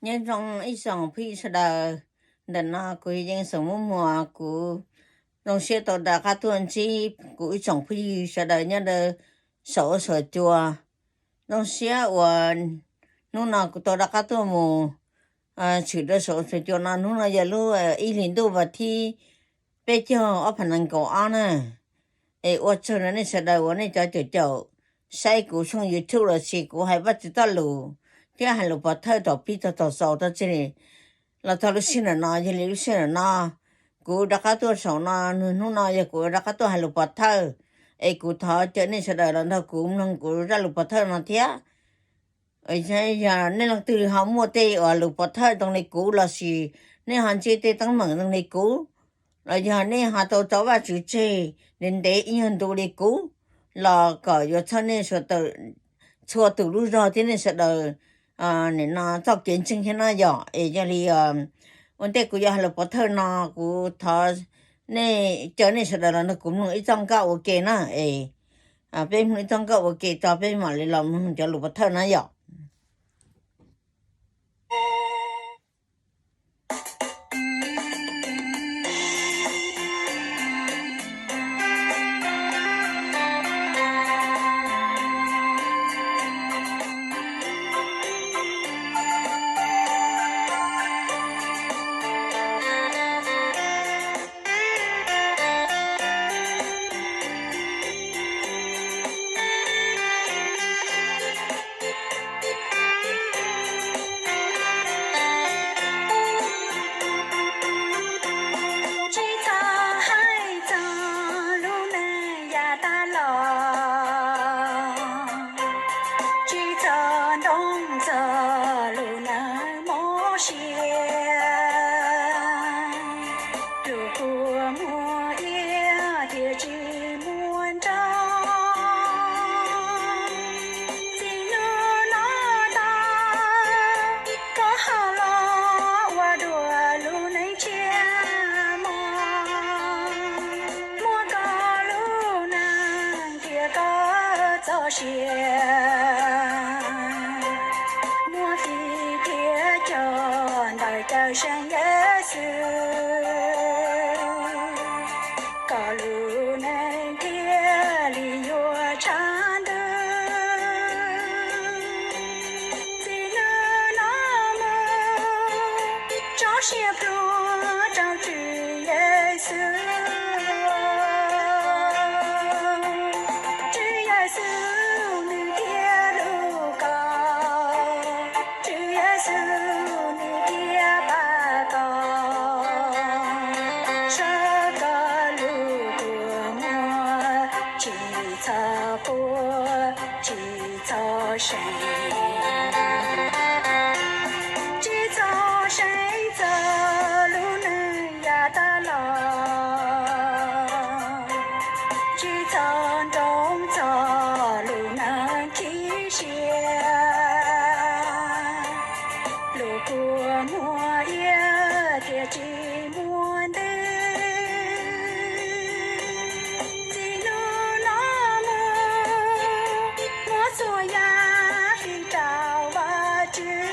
Nyob zoo ib tsoom phooj ywg sawv daws, ntawm no kuv yog Yeej Xeem Muab Muas, kuv zoo siab tau rov qab tuaj ntsib kuv ib tsoom phooj ywg sawv daws nyob rau saum huab saum cua. Zoo siab uas hnub no kuv tau rov qab tuaj mus tshwm rau saum huab saum cua no. Hnub no yog lub ib hlis ntuj vas thib peb caug ob phav nees nkaum ob na. Es ua tsaug rau nej sawv daws uas nej cov caum caum saib kuv tshooj YouTube los sis kuv hais Vajtswv txoj lus thiab hais lus pov thawj thaum pib txog thaum xaus txog txij li los txog lub sij hawm no. Yog li lub sij hawm no kuv rov qab tuaj saum no, hnub no yog kuv rov qab tuaj hais lus pov thawj, es kuv thov caw nej sawv daws los nrog kuv mloog kuv zaj lus pov thawj no thiab. Yog nej leej twg ho muaj tej uas lus pov thawj zoo li kuv los sis nej ho ntsib tej teeb meem zoo li kuv, los yog nej ho tau tso Vajtswv tseg ntev ntev ib nyuag ntu li kuv, los kom yuav txhawb nej txhua tus lub zog thiab nej sawv daws nim no txoj kev ntseeg thiab na yom. Es yog li ua ntej kuv yuav hais lus pov thawj no, kuv thov nej caw nej sawv daws los nrog kuv mloog ib txoj nkauj ua ke na. Es peb mloog ib txoj nkauj ua ke tso peb mam li los mloog cov lus pov thawj na yom. Tsis txhob hais txog lub neej yav tag los, tsis txhob nroo txog lub neej mob siab. Lub kua muag iab tiag tsis muaj nrog, txij hnub no tod koj ho los ua dua lub neej tshiab mog. Muab koj lub neej thiab koj txoj sia, muab fij thiab cog ntawm Cawmseej Yexus, koj lub neej thiaj li yuav tshav ntuj. Txij hnub no mus tso siab plhuav rau Tswv Yexus. Tswv Yexus nws thiaj hlub koj, Tswv Yexus nws thiaj pab koj. Saib koj lub kua muag, tsis txhob quaj, tsis txhob seev, tsis txhob seev txog lub neej yav tag los, tsis txhob nroo txog lub neej khib siab. Lub kua muag iab tiag tsis muaj ntuj, txij hnub no mus muab txhua yam fij rau Vajtswv.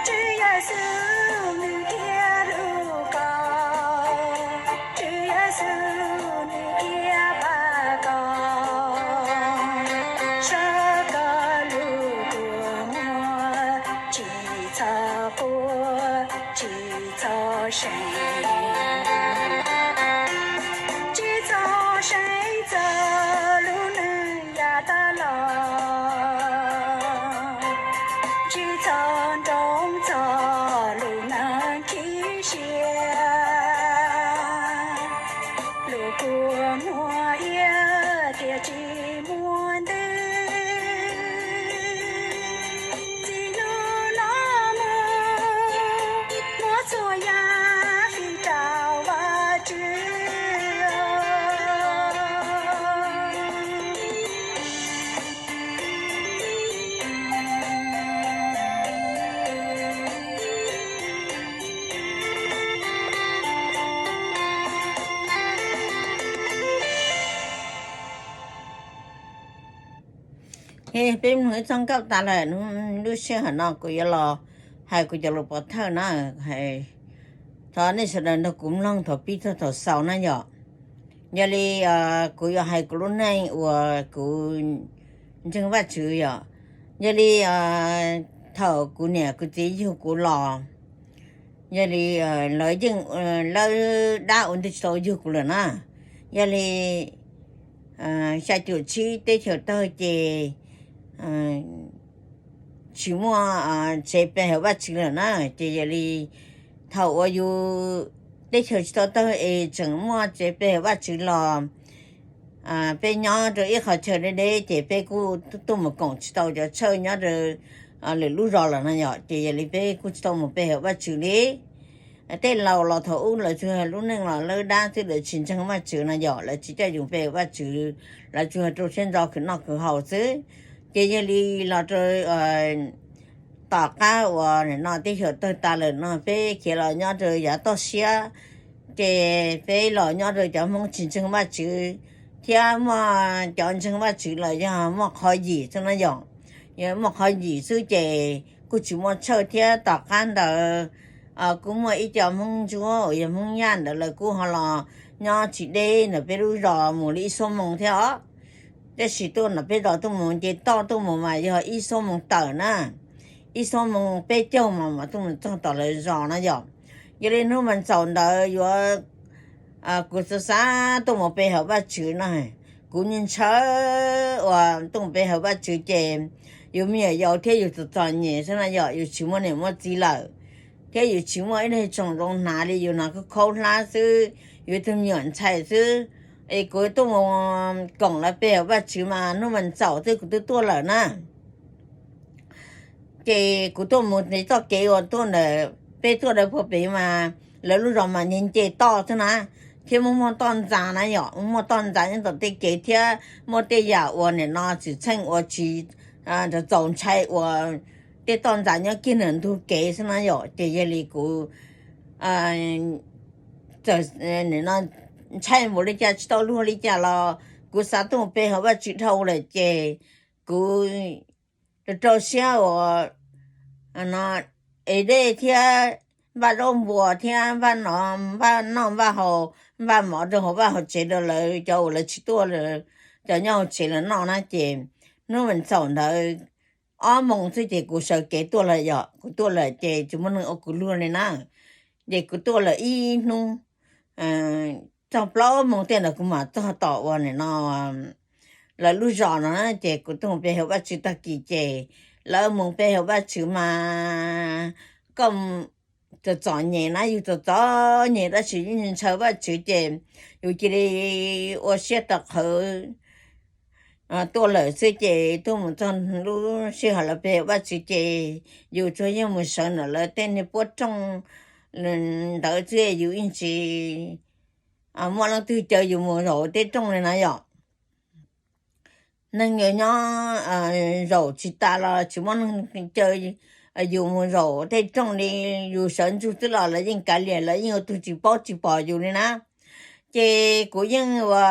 Tswv Yexus nws thiaj hlub koj, Tswv Yexus nws thiaj pab koj. Saib koj lub kua muag, tsis txhob quaj, tsis txhob seev, tsis txhob seev txog lub neej yav tag los, tsis txhob nroo txog lub neej khib siab. Lub kua muag iab tiag tsis muaj ntuj, Peb mloog ib txoj nkauj tas lawm, lub sij hawm no kuv yuav los hais kuv cov lus pov thawj na. Thov nej sawv daws nrog kuv mloog thaum pib txog thaum xaus na yom. Yog li kuv yuav hais kuv lub neej uas kuv ntseeg Vajtswv yom. Yog li thaum kuv niam kuv txiv yug kuv los, yog li lawv yeej, lawv dab ua ntej tsis tau yug kuv lawm na. Yog li xya caum tsib teb chaws tawg ces tsis muaj tsev pe hawm Vajtswv lawm na. Ces yog li thaum uas yus teb chaws tsis tau tawg es tseem muaj tsev pe hawm Vajtswv los peb nyob rau ib qhov chaw deb deb ces peb kuj tuaj mus koom tsis tau cov tshawj nyob rau lwm lub zos lawm no yom. Ces yog li peb kuj tsis tau mus pe hawm Vajtswv li. Tej laus los thaum ub lawv tsuas yog lub neej los lawv dab xwb, lawv tsis ntseeg Vajtswv no yom, lawv tsis coj yus pe hawm Vajtswv, lawv tsuas yog rau siab ntso khwv noj khwv haus xwb. Ces yog li los rau tom qab uas nim no teb chaws tawg tas lawm no peb khiav los nyob rau yav toj siab, ces peb los nyob rau cov Hmoob tsis ntseeg Vajtswv, thiab muaj cov ntseeg Vajtswv los yog muaj qhov yim xwb na yom. Yog muaj qhov yim xwb ces kuj tsis muaj tshawj thiab. Tom qab ntawd kuj muaj ib co Hmoob Ntsuab uas yog Hmoob Yaj ntawd lawv kuj ho los nyob tsis deb ntawm peb lub zos mus li ib xuab moos thiab os. Tab sis tuaj ntawm peb zos tuaj mus nce toj tuaj mus mas yog ib xuab moos tawm na, ib xuab moos peb caug mas mas tuaj mus txog tom lawv zos na yom. Yog li hnub mas txaum ntawd yuav kuv xav xav tuaj mus pe hawm Vajtswv no, kuv ntshaw uas tuaj mus pe hawm Vajtswv ces yus me nyuam yaus thiab yus txom txom nyem xwb na yom, yus tsis muaj niam muaj txiv lawm, thiab yus tsis muaj ib daig tsoom zoo hnav li, yus hnav khaub khaub hlab xwb, yus ib tug me nyuam ntxhais xwb. Es kuv tuaj mus koom lawv pe hawm Vajtswv mas hnub mas txaum xwb kuv twb tuaj lawm na. Ces kuv tuaj mus ntev txoj kev uas tuaj ntawm peb tuaj dawb puag pem mas lawv lub zos mas nce nce toj xwb na, thiab muaj muaj toj ntxas na yom, muaj toj ntxas nyob tom tej kev thiab muaj tej yam uas nim no txwm txheej uas tsis txaus ntshai uas tej toj ntxas nyob kiag ntawm ntug kev xwb na yom. Ces yog li kuv txawm nim no ntshai npaum li cas tsis tau luag li cas los kuv xav tuaj mus pe hawm Vajtswv dhau lawm ces kuv rau rau siab uas no es dej thiab npaj zaub npua thiab npaj no, npaj noj npaj haus, npaj mov rau hauv vaj hauv tsev rau lawv cov uas lawv tsis tuaj, cov nyob hauv tsev lawv noj na. Ces hnub mas txaum ntawd ob moos xwb ces kuv sawv kev tuaj lawm yom, kuv tuaj lawm ces tsis muaj neeg ua kuv luag li na. Ces kuv tuaj lawm ib hnub txog plaub moos tej ntawd kuv mam txog tom uas nim no lawv lub zos no na. Ces kuv tuaj mus pe hawm Vajtswv tag kis ces lawv mus pe hawm Vajtswv mas koj txom txom nyem na, yus txom txom nyem tab sis yeej ntshaw Vajtswv ces yus cia li ua siab tawv qhawv tuaj lawm xwb. Ces tuaj mus txog lub sij hawm lawv pe hawm Vajtswv ces yus tsuas yog mus sawv ntawm lawv tej niag puab rooj ntawd xwb, yus yeej tsis muaj leej twg caw yus mus zaum tej rooj li na yom. Neeg nyob zaum tsis tas los tsis muaj neeg caw yus mus zaum tej rooj li, yus sawv ntsug xwb los lawv yeej kav liam, lawv yeej ua tug tsis paub tsis pom yus li na. Ces kuv yeej ua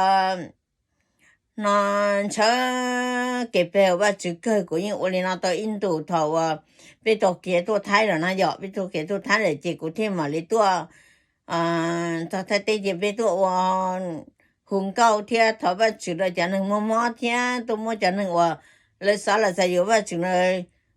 no ntshaw kev pe hawm Vajtswv kawg, kuv yeej ua li no tau ib ntus thaum uas peb tau khiav tuaj Thaib lawm na yom, peb tau khiav tuaj Thaib lawm ces kuv thiaj mam li tuaj txog Thaib teb ces peb tuaj ua hu nkauj thiab thov Vajtswv rau cov neeg muaj mob thiab tuaj muab cov neeg uas lawv xav los txais yuav Vajtswv na,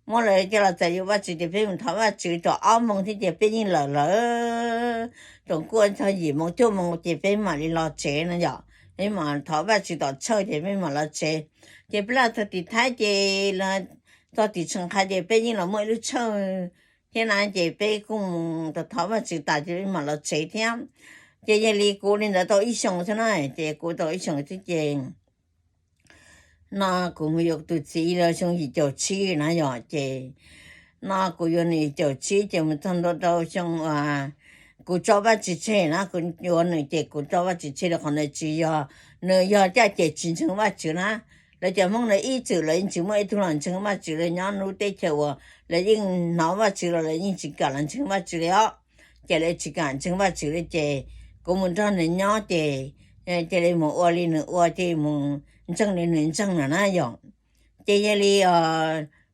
muab lawv coj los txais yuav Vajtswv ces peb mus thov Vajtswv txog ob moos thiab ces peb yeej lawm lawm. Tsoom kuaj txog yim moos cuaj moos ces peb mam li los tsev no yom, peb mam thov Vajtswv tom tshawj ces peb mam los tsev. Ces peb los txog tim Thaib ces, txog tim Tsheej Qha ces peb yeej los muaj ib lub tshawj thiab na, ces peb kuj mus thov Vajtswv tas ces peb mam los tsev thiab. Ces yog li kuv li ntawd tau ib xyoos xwb na, ces kuv tau ib xyoos xwb ces no kuv mus yuav tus txiv los xyoo yim caum tsib na yom. Ces no kuv yuav nws yim caum tsib ces mus txog ntua rau xyoo, kuv tso Vajtswv tseg na, kuv yuav nws ces kuv tso Vajtswv tseg rau qhov ntawd tsis yog, nws yog caj ces tsis ntseeg Vajtswv na. Lawv cov Hmoob ntawd ib txwm lawv yeej tsis muaj ib tug los ntseeg Vajtswv, lawv nyob lub teb chaws uas lawv yeej hnov Vajtswv los lawv yeej tsis kam los ntseeg Vajtswv li os. Ces lawv tsis kam ntseeg Vajtswv li ces kuv mus nrog nws nyob ces cia li mus ua li nws ua, cia li mus ntseeg li nws ntseeg no na yom. Ces yog li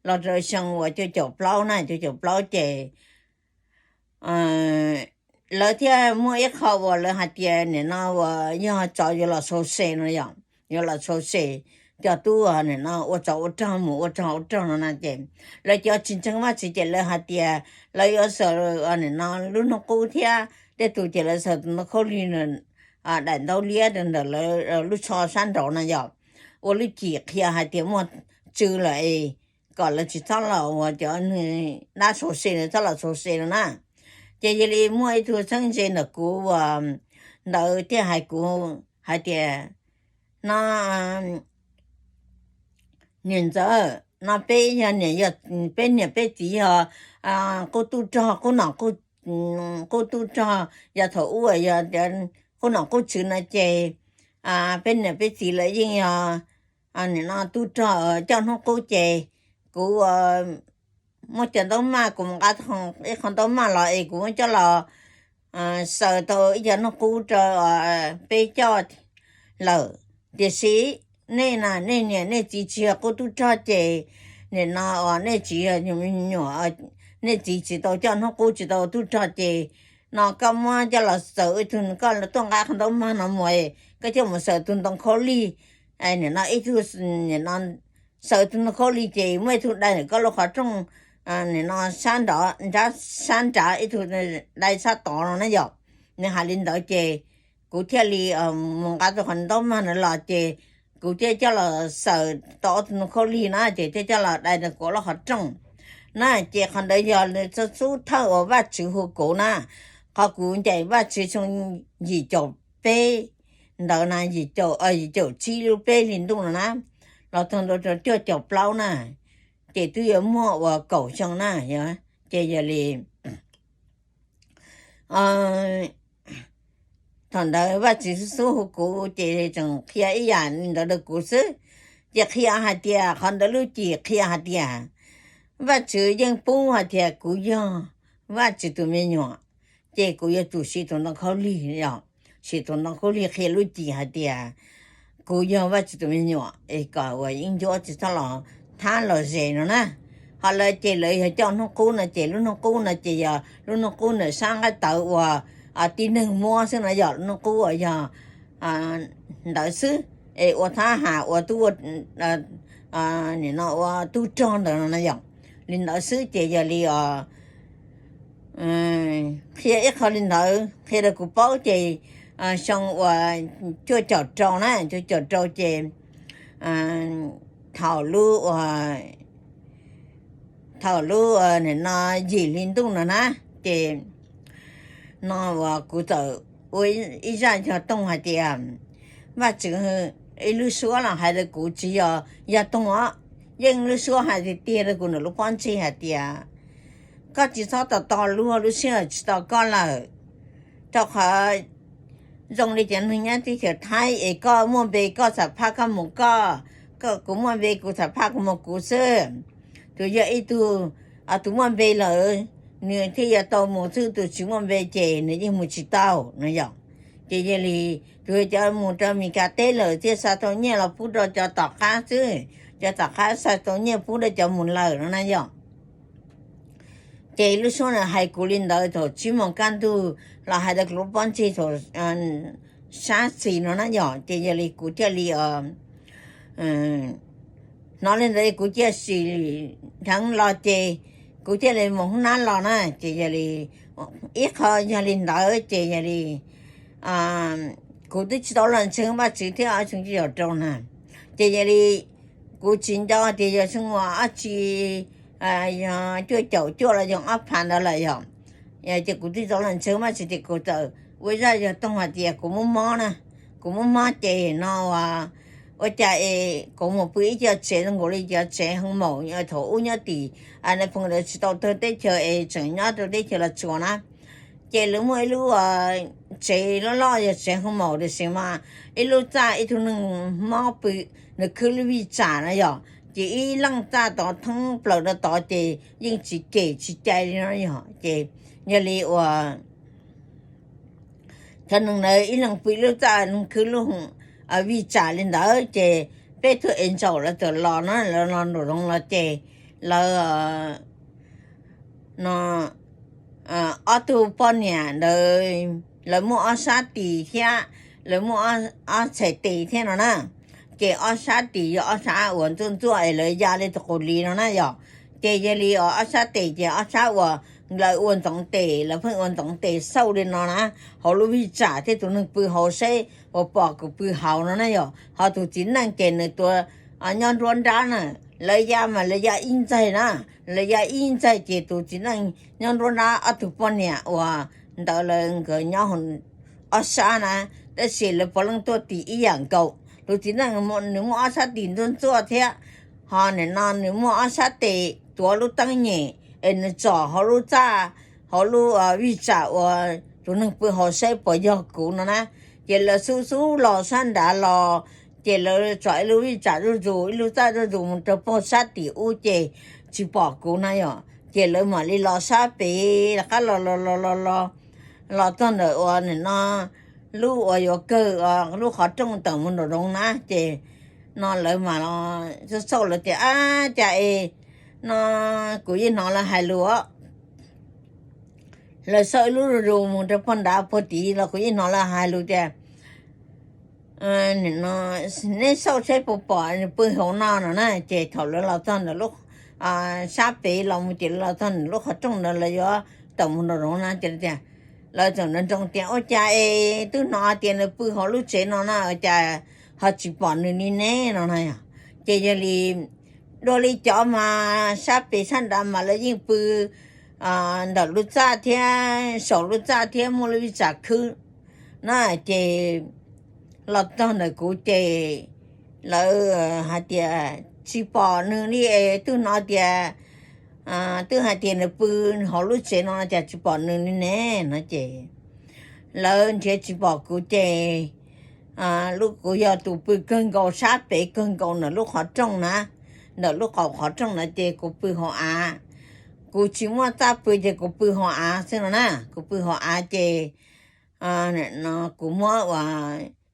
los rau xyoo uas cuaj caum plaub na, cuaj caum plaub ces lawv thiaj muaj ib qho uas lawv hais tias nim no uas yog tsov yuav los sau se no yom, yuav los sau se cov tub nim no ua tsov ua rog mus ua rog ua rog no na ces lawv cov tsis ntseeg Vajtswv ces lawv hais tias lawv yuav xaws nim no lub hnub qub thiab tej tus ces lawv xaws tus ntoo khaub lig daim ntaub liab rau ntawm lawv lub tsho sab nraud no yom, ua lub cim qhia hais tias muaj tswv lawm es kom lawv tsis txhob los ua cov dab sau se, txhob los sau se no na. Ces yog li muaj ib tug txheeb ze ntawm kuv uas ntawd thiaj hais kuv hais tias no niam ntxawm, no peb yog niam, peb niam peb txiv yog qub tub rog, qub nom qub tub rog, yog thaum ub yog qub nom qub tswv no ces peb niam peb txiv lawv yeej yog nim no tub rog coj hnub qub ces kuv muab cov ntaub maj, kuv mus nqa ib qho ntaub maj los es kuv muab coj los xaws tau ib co hnub qub rau peb coj lawm. Tiam sis nej na, nej niam nej txiv tsis yog qub tub rog ces nim no uas nej tsis yog me nyuam, nej txiv tsis tau coj hnub qub tsis tau tub rog ces no koj muab coj los xaws ib tug, koj tuaj nqa qhov ntaub maj no mus, koj coj mus xaws tus ntoo khaub lig nim no ib tug, nim no xaws tus ntoo khaub lig ces muaj ib tug dai ntawm koj lub qhov rooj nim no sab nrad, sab nrad, ib tug dai sab tod no na yom. Nws hais li ntawd ces kuv thiaj li mus nqa tau qhov ntaub maj ntawd los ces kuv thiaj coj los xaws tau ob tug ntoo khaub lig na ces thiaj coj los dai rau kuv lub qhov rooj na. Ces qhov ntawd yog nws xub thawj uas Vajtswv hu kuv na. Qhov kuv ncaim Vajtswv xyoo yim caum peb ntawd na, yim caum, yim caum tsib lub peb hlis ntuj no na, los txog ntua rau cuaj caum plaub na, ces twb yuav muaj uas kaum xyoo na. Ces yog li thaum ntawd Vajtswv xub xub hu kuv ces tseem qhia ib yam li ntawd rau kuv xwb. Ces qhia hais tias qhov ntawd lub cim qhia hais tias Vajtswv yeej pub hais tias kuv yog Vajtswv tus me nyuam, ces kuv yuav tsum siv tus ntoo khaub lig, yog siv tus ntoo khaub lig qhia lub cim hais tias kuv yog Vajtswv tus me nyuam es kom uas yeeb ncuab tsis txhob los thab los zes no na. Ho lawv ces lawv yog coj hnub qub no ces lub hnub qub no ces yog lub hnub qub ntawm sab nqaij tawv uas tib neeg muab xwb no, yog lub hnub qub uas yog ntawd xwb, es ua thab ham ua tub, nim no ua tub rog ntawd no na yom. Li ntawd xwb ces yog li os qhia ib qho li ntawd qhia rau kuv paub ces xyoo uas cuaj caum rau na, cuaj caum rau ces thaum lub, thaum lub nim no yim hli ntuj no na, ces no uas kuv txawm ua ib zaj yog toog hais tias Vajtswv ib lub suab los hais rau kuv, tsis yog yog toog os, yeej lub suab hais tiag tiag rau kuv ntawm lub pob ntseg hais tias koj tsis txhob tos tos luag lub sij hawm tsis tau koj lawm. Rau qhov zoo li cov neeg nyob teb chaws Thaib es koj muaj npe koj xam phaj koj mus koj, kuv muaj npe kuv xam phaj kuv mus kuv xwb. Tus yog ib tug, tus muaj npe lawm nws thiaj yuav tau mus xwb, tus tsis muaj npe ces nws yeej mus tsis tau no yom. Ces yog li tus cov mus rau Mes Kas teb lawm thiaj xa tau nyiaj los pub rau cov tom qab xwb, cov tom qab xa tau nyiaj pub rau cov mus lawm no na yom. Ces lub suab na hais kuv li ntawd thaum tsib moos kaj ntug los hais rau kuv lub pob ntseg thaum sab xis no na yom. Ces yog li kuv thiaj li hnov li ntawd kuv thiaj sim dheev los ces kuv thiaj li mus hoob nab los na. Ces yog li ib qho yog li ntawd ces yog li kuv twb tsis tau los ntseeg Vajtswv thiab ob xyoo cuaj caum rau na. Ces yog li kuv tsis nco tias yog xyoo uas ob tsi, yog cuaj caum cuaj los yog ob phav ntawd lawm yom. Ces kuv twb tsis tau los ntseeg Vajtswv ces kuv txawm ua zaj yog toog hais tias kuv muaj mob na, kuv muaj mob ces no ua cas es kuv mus pw ib co tsev zoo nkaus li cov tsev hoo maum thaum ub nyob tim Nais Phoo lawv tsis tau tawg teb chaws es tseem nyob rau teb chaws Los Tsuas na. Ces lawv muaj ib lub tsev loj loj yog tsev hoo maum tiam sis mas ib lub txaj ib tug neeg mob pw, nws khwb lub vij tsam na yom, ces ib leej txaj tod thoob plaws rau tod ces yeej tsis kem tsis cai li no yom. Ces yog li uas cov neeg ntawd ib leeg pw lub txaj, neeg khwb lub vij tsam li ntawd ces peb tug angel lawv txawm los na, lawv los nraum zoov los ces lawv no ob tug poj niam ntawd lawv muaj ob sab tis thiab, lawv muaj ob txhais tes thiab no na. Ces ob sab tis yog ob sab uas ntxuaj ntxuaj es lawv ya li tus qus li no na yom. Ces yog li ob sab tes ces ob sab uas lawv ua ntxoov tes, lawv pheej ua ntxoov tes xauj li no na, hauv lub vij tsam thiab tus neeg pw hauv saib puas pom kuv pw hauv no na yom. Ho tus txiv neej ces nws tuav nyob nruab nrab na, lawv ya mas lawv ya ib ntxaig na, lawv ya ib ntxaig ces tus txiv neej nyob nruab nrab ob tug poj niam uas ntawd lawv nkawd nyob ob sab na, tab sis lawv puav leej tuaj tis ib yam nkaus. Tus txiv neej nws muaj ob sab tis ntxuaj ntxuaj thiab, ho nim no nws muaj ob sab tes tuav lub teeb nyem es nws tsom hauv lub txaj, hauv lub vij tsam uas tus neeg pw hauv saib puas yog kuv no na. Ces lawv xub xub los sab nrad los, ces lawv tsom ib lub vij tsam zuj zus, ib lub txaj zuj zus mus rau pem sab tim ub ces tsis pom kuv na yom. Ces lawv mam li los sab pem rov qab los los los los los los txog ntawm uas nim no lub uas yuav kawg lub qhov rooj tawm mus nraum zoov na. Ces no lawv mam los xauj xauj lawv tias, Ab, cas es no kuv yeej hnov lawv hais lus. Lawv xauj ib lub zuj zus mus rau pem nrad pem tid los kuv yeej hnov lawv hais lus tias, Neb xauj saib puas pom nws pw hauv no no na. Ces thaum lawv los txog ntawm lub sab pem los mus ces lawv los txog ntawm lub qhov rooj ntawd lawv yuav tawm mus nraum zoov na ces tias, lawv txawm nroo tias, Ua cas es twb hnov tias nws pw hauv lub tsev no na, ua cas ho tsis pom nws li ne no na. Ces yog li dua li cov mas sab pem sab nrad mas lawv yeej pw ntawm lub txaj thiab saum lub txaj thiab muaj lub vij tsam khwb na. Ces los txog ntawm kuv ces lawv hais tias tsis pom nws li, twb hnov tias, twb hais tias nws pw hauv lub tsev no cas tsis pom nws li ne no. Ces lawv nrhiav tsis pom kuv ces lub kuv yog tus pw kawg nkaus sab pem kawg nkaus ntawm lub qhov rooj na, ntawm lub qaum qhov rooj na ces kuv pw hauv av. Kuv tsis muaj txaj pw ces kuv pw hauv av xwb no na. Kuv pw hauv av ces kuv muab ua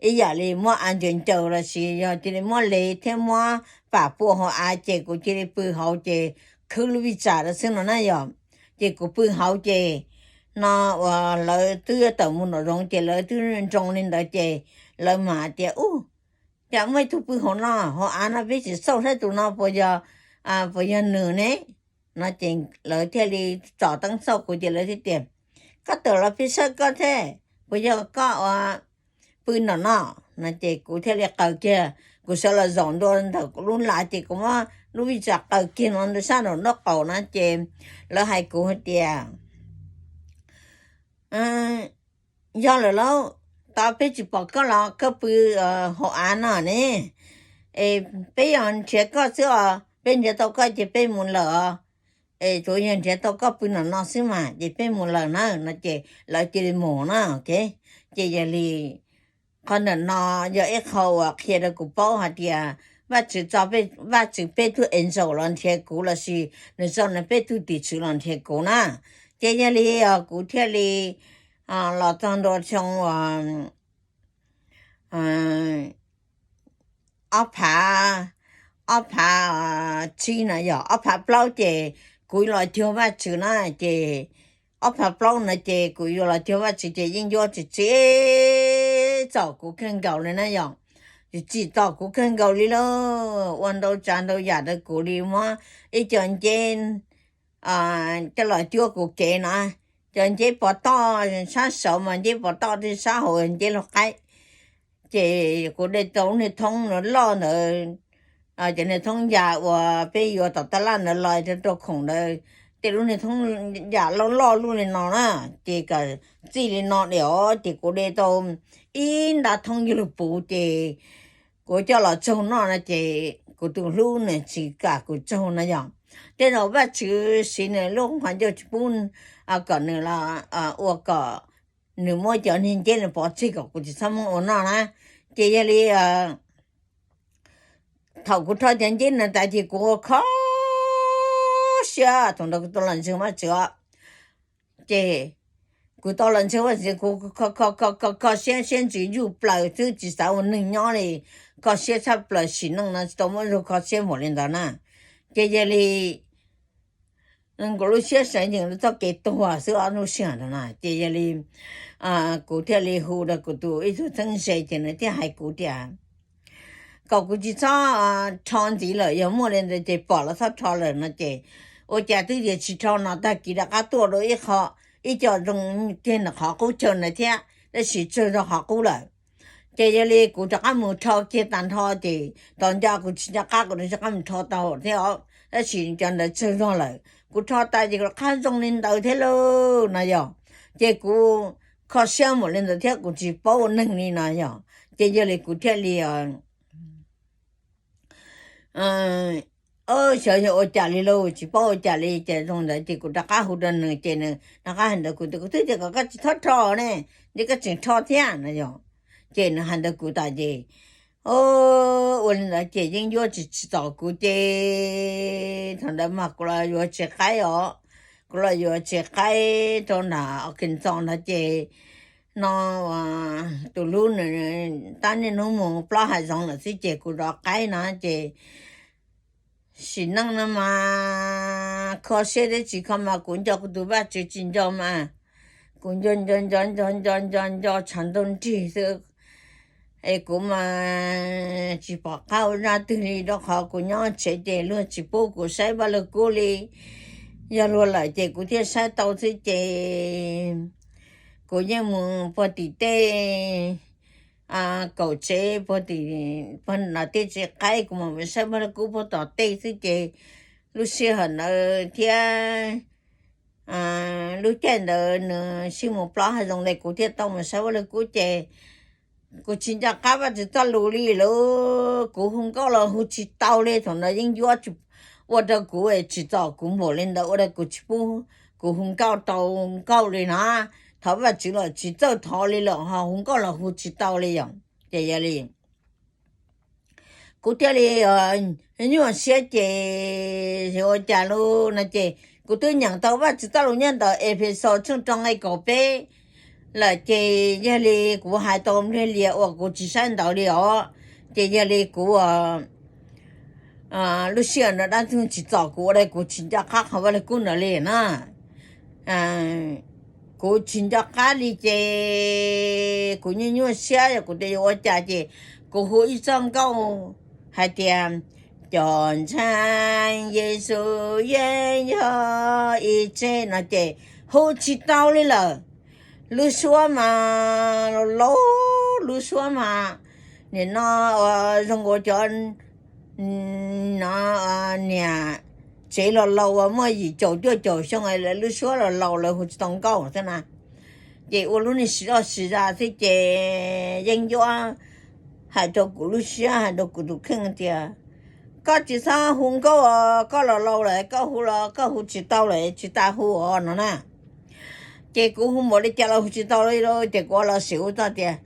ib yam li muab av ncaws ncaws los sis yog cia li muab lev thiab muab pam pua hauv av ces kuv cia li pw hauv ces khwb lub vij tsam lawm xwb no na yom. Ces kuv pw hauv ces no uas lawv twb yuav tawm mus nraum zoov ces lawv twb nroo li ntawd ces lawv mam tias, Ub, cas muaj ib tug pw hauv no, hauv av no peb tsis xauj saib tus no puas yog, puas yog nws ne no. Ces lawv thiaj li tsom teeb xauj kuv ces lawv thiaj tias, Koj tawm los peb saib koj thiab, puas yog koj ua pw nram no no. Ces kuv thiaj li qaws kiag, kuv sawv los zaum ntua ntawm lub lav ces kuv muab lub vij tsam qaws kiag no ntawm sab nraum nraub qaum na ces lawv hais kuv hais tias, Yog lawm lauj, tab peb tsis pom koj los koj pw hauv av no ne, es peb yog nrhiav koj xwb os, peb nrhiav tau koj ces peb mus lawm os, es tsuas yog nrhiav tau koj pw nram no xwb mas ces peb mus lawm na no ces lawv cia li mus na. Ces yog li qhov ntawm no yog ib qho uas qhia rau kuv paub hais tias Vajtswv tso, Vajtswv peb tug angel los nrhiav kuv los sis nws tso nws peb tug tim tswv los nrhiav kuv na. Ces yog li kuv thiaj li los txog ntua xyoo ob phav, ob phav tsib no yog ob phav plaub ces kuv los cuag Vajtswv na. Ces ob phav plaub no ces kuv yuav los cuag Vajtswv ces yeej yuav tsis tsim txom kuv kawg nkaus li na yom. Tsis tsim txom kuv kawg nkaus li lauj, ua ntau tsav ntau yam rau kuv li, muab ib co nceb coj los cuab kuv kev na. Cov nceb pov toj sab saud mas nceb pov toj, tej sab hauv nceb laug qaib. Ces kuv de tau lub niag thoob loj ntawd, cov niag thoob yas uas peb yuav tom tab laj ntawd los rau rau khoom ntawd, tej lub niag thoob yas loj loj lub li no na, ces kom txij li no diam os, ces kuv de tau ib nta thoob yawg lug puv ces kuv coj los tsaug noj no ces kuv tus hlub nws tsis kam kuv tsaug no yog. Tej zaum Vajtswv siv nws lub qhov ncauj tsis pub kom nws los ua kom nws muab cov niag nceb nws pov tseg kom kuv tsis txhob muab ua noj na. Ces yog li thaum kuv rho cov nceb no tas ces kuv kho siab, thaum ntawd kuv tau los ntseeg Vajtswv os. Ces kuv tau los ntseeg Vajtswv, kuv kho kho kho kho siab, siab ntsws yuj plaws xwb tsis xav ua neeg nyob li. kho siab tshaj plaws, sim neej no tsis tau muaj zug kho siab npaum li ntawd na. Ces yog li kuv lub siab sawv nyeem rau txoj kev tuag xwb ob lub sij hawm no na. Ces yog li kuv thiaj li hu rau kuv tus ib tug txheeb ze ces nws thiaj hais kuv tias kom kuv tsis txhob rho ntxiv lawm, yog muaj li ntawd ces pom los txhob rho lawm no ces ua cas twb tias tsis rho no tag kis rov qab tuaj rau ib qho, ib co zoo kiag ntawm qhov qub chaw ntawd thiab, tab sis tsawg zog qhov qub lawm. Ces yog li kuv rov qab mus rho kiag tag nrho ces tos nco kuv tsis nco qab kuv rov qab mus rho tau thiab os, tab sis cov ntawd tsawg zog lawm kuv rho tas ces kuv rov qab zoo li ntawd thiab lauj no yog. Ces kuv kho siab npaum li ntawd thiab kuv tsis paub ua neeg li no yog. Ces yog li kuv thiaj li xyov yog ua cas li lauj, tsis paub ua cas li ces zoo ntawd ces kuv rov qab hu rau nws ces nws rov qab hais ntawd kuv tias kuv twb tias kom koj tsis txhob rho ne, ntshe koj tseem rho thiab no yog. Ces nws hais ntawd kuv tas ces ua li ntawd ces yeeb ncuab tsis txom kuv ces thaum ntawd mas kuv los yuav tsev qaib os, kuv los yuav tsev qaib rau nram Arkansas ntawd ces no tus hlub nws tab niaj hnub mus plob hav zoov lawm xwb ces kuv zov qaib no ces sim neej no mas kho siab thiab tsis kho mas kuv nco kuv tus Vajtswv tsis nco mas kuv nco nco nco nco nco nco nco tshav ntuj nrig xwb. Es kuv mas tsis pom qab ua zaj twg li rau qhov kuv nyob tsev ces luag tsis pub kuv saib Vaj Lug Kub li. Yog luag lawm ces kuv thiaj saib tau xwb ces kuv yeej mus puag tim tej kaum tsev, puag tim, puag nram tej tsev qaib kuv mam mus saib Vaj Lug Kub puag tom tej xwb ces lub sij hawm ntawd thiab lub caij ntawd nws sib mus plob hav zoov li kuv thiaj tau mus saib Vaj Lug Kub ces kuv tsis nco qab Vajtswv txoj lus li lawm. Kuv hu nkauj los hu tsis tau li, thaum ntawd yeeb ncuab ua rau kuv tsis txom kuv npaum li ntawd ua rau kuv tsis pub kuv hu nkauj tau nkauj li na. Thov Vajtswv los tsis txawj thov li lawm ho hu nkauj los hu tsis tau li yom. Ces yog li kuv thiaj li nyuaj siab ces yog ua cas lauj no ces kuv twb nyeem tau Vajtswv txoj lus nyob ntawm Efexus tshooj rau nqe kaum peb lawm ces yog li kuv hais tau npliag lias uas kuv tsis saib ntawv li os. Ces yog li kuv lub sij hawm no dab ntxwg tsis txom kuv ua rau kuv tsis nco qab qhov Vaj Lug Kub ntawd li na. Kuv tsis nco qab li ces kuv nyuaj nyuaj siab yog kuv tias yuav ua cas ces kuv hu ib txoj nkauj hais tias cov ntseeg Yexus yeej yog ib tse no ces hu tsis tau li lawm. Lub suab mas laus laus, lub suab mas nim no zoo nkaus cov no niam tsev laus laus uas muaj yim caum cuaj caum xyoo lawv lub suab laus laus lawv hu tsis tau nkauj xwb na. Ces ua lub niag siv zoj siv zog xwb ces yeeb ncuab hais rau kuv lub siab hais rau kuv tus kheej tias koj tsis txhob hu nkauj, koj laus laus lawm koj hu los koj hu tsis tau lawm tsis tas hu os no na. Ces kuv hu npaum li cas los hu tsis tau li lauj, ces kuv ua los sim hu txog tias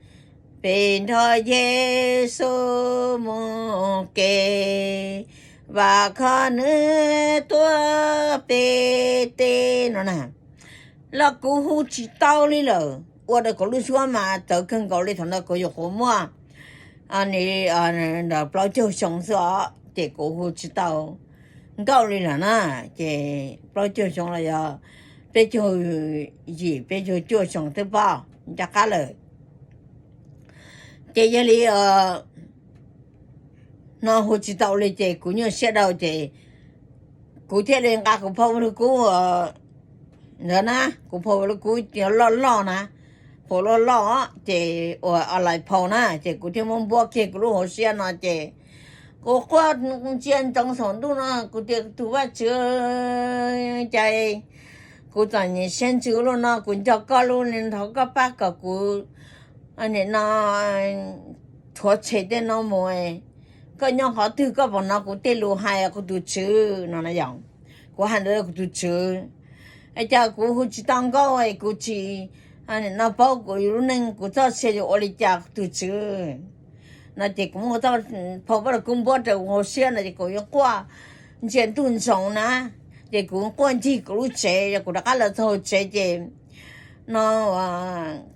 peb nrog Yexus mus kev, vam khom nws tuaj peb teb no na, los kuv hu tsis tau li lawm. Ua rau kuv lub suab mas txawv kawg nkaus li, thaum ntawd kuv yuav quav muaj plaub caug xyoo xwb os, ces kuv hu tsis tau nkauj li lawm na. Ces plaub caug xyoo los yog peb caug yim peb caug cuaj xyoo twb pob nco qab lawm. Ces yog li no hu tsis tau li ces kuv nyuaj siab dhau ces kuv thiaj li nqa kuv phau Vaj Lug Kub ntawd na, kuv phau Vaj Lug Kub loj loj na, phau loj loj ces uas online phau na, ces kuv thiaj muab npuab kiag kuv lub hauv siab no ces kuv quaj ntsia ntsoov saum ntuj no kuv tias tus Vajtswv cas kuv txom nyem siab ntsws luaj no, kuv nco koj lub, thov koj pab kom kuv nim no rhuav tshem tej no mus. Koj nyob qhov twg koj puas hnov kuv tej lus hais kuv tus Tswv no na yom. Kuv hais ntawd kuv tus Tswv, es cas kuv hu tsis tau nkauj es kuv tsis no paub kuv yus lub neej kuv txoj sia yuav ua li cas kuv tus Tswv no ces kuv muab txoj phau Vaj Lug Kub npuab rau kuv hauv siab no ces kuv yuav quaj ntsia ntuj ntsoov na, ces kuv quaj ncig kuv lub tsev, kuv rov qab los txog hauv tsev ces no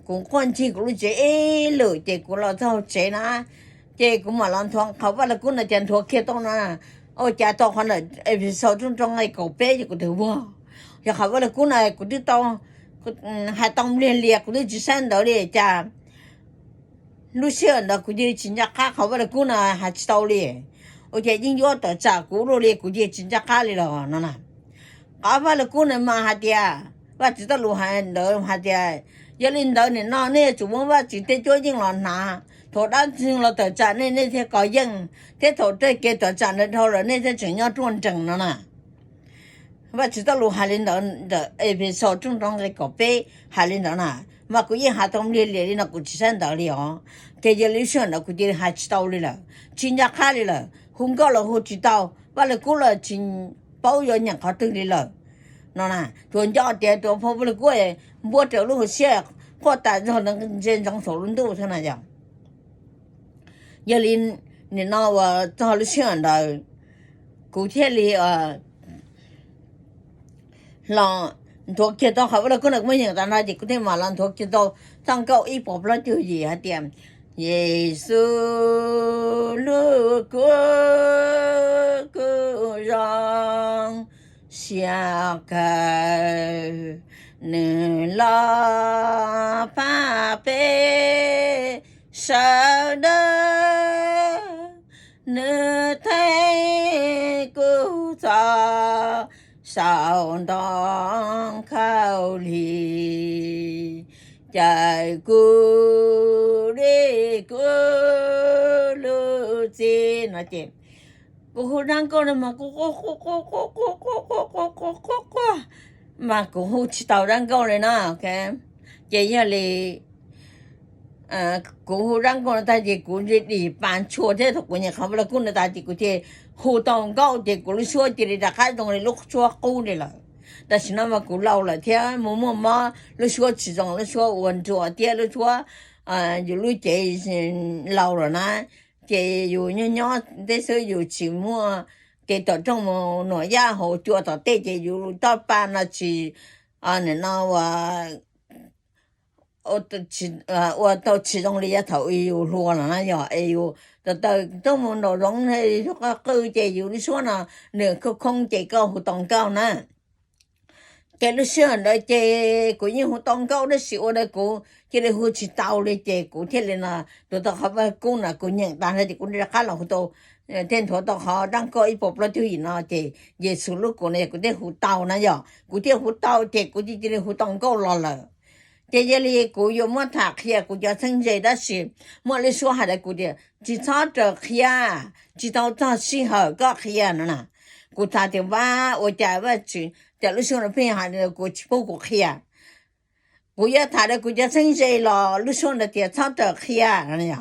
kuv quaj ncig kuv lub tsev ib lwm ces kuv los txog hauv tsev na, Ces kuv mam los nthuav qhov Vaj Lug Kub no, cas nthuav kiag tau no, ua cas tau qhov ntawm episode rooj rau nqe kaum peb ces kuv twb vag. Yog qhov Vaj Lug Kub no kuv twb tau hais tau npliag lias, kuv twb tsis saib ntawv li cas. Lub sij hawm ntawd kuv cia li tsis nco qab qhov Vaj Lug Kub no hais tsis tau li. Ua cas yeej yuav tawm tsam kuv luaj li, kuv cia li tsis nco qab li los no na. Qhov Vaj Lug Kub no mas hais tias, Vajtswv txoj lus hais ntawd hais tias, yog li ntawd nim no nej yuav tsum muab Vajtswv tej cuab yeej los hnav, thaum dab ntxwg los tawm tsam nej, nej thiaj kov yeej, thiab thaum tej kev tawm tsam ntawd dhau lawm nej thiaj tseem nyob ruaj nrees no na. Vajtswv txoj lus hais li ntawd ntawm Efexus rooj rau nqe kaum peb hais li ntawd na. Mas kuv yeej hais tau npliag lias li no kuv tsis saib ntawv li os. Ces yog li lub sij hawm ntawd kuv cia li hais tsis tau li lawm, tsis nco qab li lawm, hu nkauj los hu tsis tau, Vaj Lug Kub los tsis paub yuav nyeem qhov twg li lawm no na. Tsuas nco tias tus phau Vaj Lug Kub npuab raws lub hauv siab quaj tas zog ntawd ntsia ntsoov saum lub ntuj xwb na yog. Yog li nim no uas txog lub sij hawm ntawd kuv thiaj li los nthuav kiag tau qhov Vaj Lug Kub no, kuv muab yeem tas no ces kuv thiaj mam los nthuav kiag tau txoj nkauj ib puas plaub caug yim hais tias, Yexus lub kub kub zoo siab kawg, nws los pab peb sawv daws, nws theej kuv txoj saum ntoo khaub lig, caw kuv li kuv lub txim no ces kuv hu dab nkauj no mas kuv quaj quaj quaj quaj quaj quaj quaj quaj quaj quaj quaj, mas kuv hu tsis tau dab nkauj li na. Ces yog li kuv hu dab nkauj no tag ces kuv dim pas ntshua thiab thaum kuv nyeem qhov Vaj Lug Kub no tas ces kuv thiaj hu tau nkauj ces kuv lub suab cia li rov qab zoo li lub suab qub li lawm. Tam sim no mas kuv laus lawm thiab mus muaj mob, lub suab tsis zoo, lub suab ua nruas thiab lub suab, yus lub cev laus lawm na, ces yus nyob nyob teb xwb yus tsis muaj kev tom rooj mus nuam yaj hauv cua tom tej ces yus toj pa no tsis, nim no ua tau tsis zoo li yav thaum yus hluas los na yog es yus taw taw tuaj mus nraum zoov qhov qw ces yus lub suab no nws khoob khoob ces koj hu tau nkauj na. Ces lub sij hawm ntawd ces kuv yeej hu tau nkauj tab sis ua rau kuv cia li hu tsis tau li ces kuv thiaj li no, nthuav tau qhov Vaj Lug Kub no kuv nyeem tas no ces kuv rov qab los hu tau, thiaj nthuav tau qhov dab nkauj ib puas plaub caug yim no ces Yexus lub kub no kuv thiaj hu tau na yog, kuv thiaj hu tau ces kuv cia li hu tau nkauj los lawm. Ces yog li kuv yuav muab tham qhia kuv cov txheeb ze tab sis muaj lub suab hais rau kuv tias tsis txhob raws qhia, tsis tau txog sij hawm koj qhia no na. Kuv xav tias Vajtswv, ua cas Vajtswv cov lub suab no pheej hais kuv tsis pub kuv qhia. Kuv yuav tham rau kuv cov txheeb ze los lub suab ntawd tias txhob raws qhia no.